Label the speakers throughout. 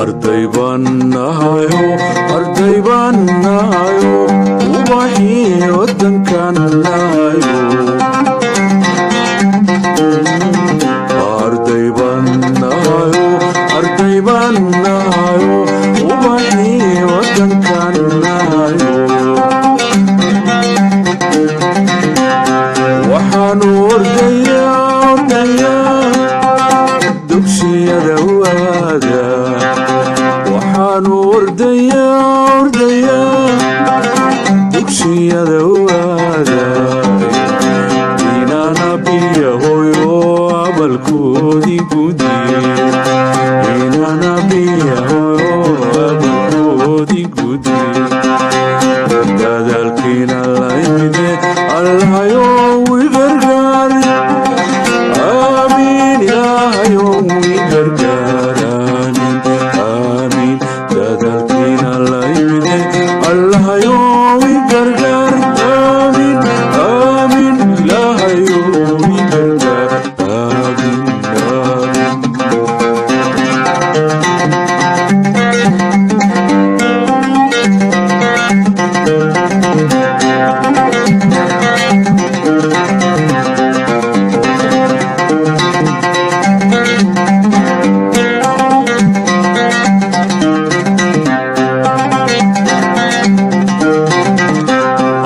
Speaker 1: Arday baan nahayo, arday baan nahayo, ubaxii wadankan nahayo. Arday baan nahayo, arday baan nahayo, ubaxii wadankan nahayo. Waxaanu ordayaa, ordayaa, dugsiyada waada. Waxaanu ordayaa, ordayaa, dugsiyada waada, inaana biyahoyo abalkoodii gudiye, inaana biyahoyo abalkoodii gudiye. Dadaalkiina laymide, Allahayow i gargaar, aamiin. Ilaahayow i gargaar, aamiin, aamiin. Dadaalkiina laymide, Allahayow i gargaar, aamiin, aamiin. Ilaahayow i gargaar, aamiin, aamiin.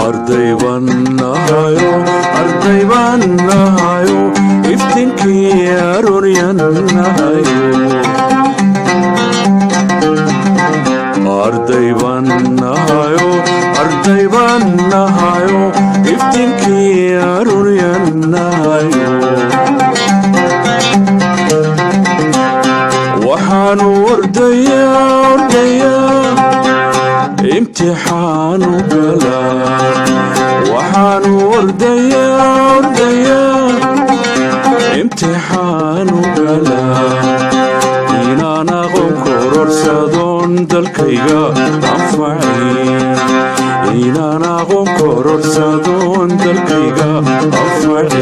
Speaker 1: Arday baan nahayo, arday baan nahayo, iftiinkii arooryan nahayo. Arday baan nahayo, arday baan nahayo, iftiinkii arooryan nahayo. Waxaanu ordayaa, ordayaa, imtixaanu galaa. Waxaanu ordayaa, ordayaa, imtixaanu galaa, inaan aqoon kororsadoon dalkayga anfaci, inaan aqoon kororsadoon dalkayga anfaci.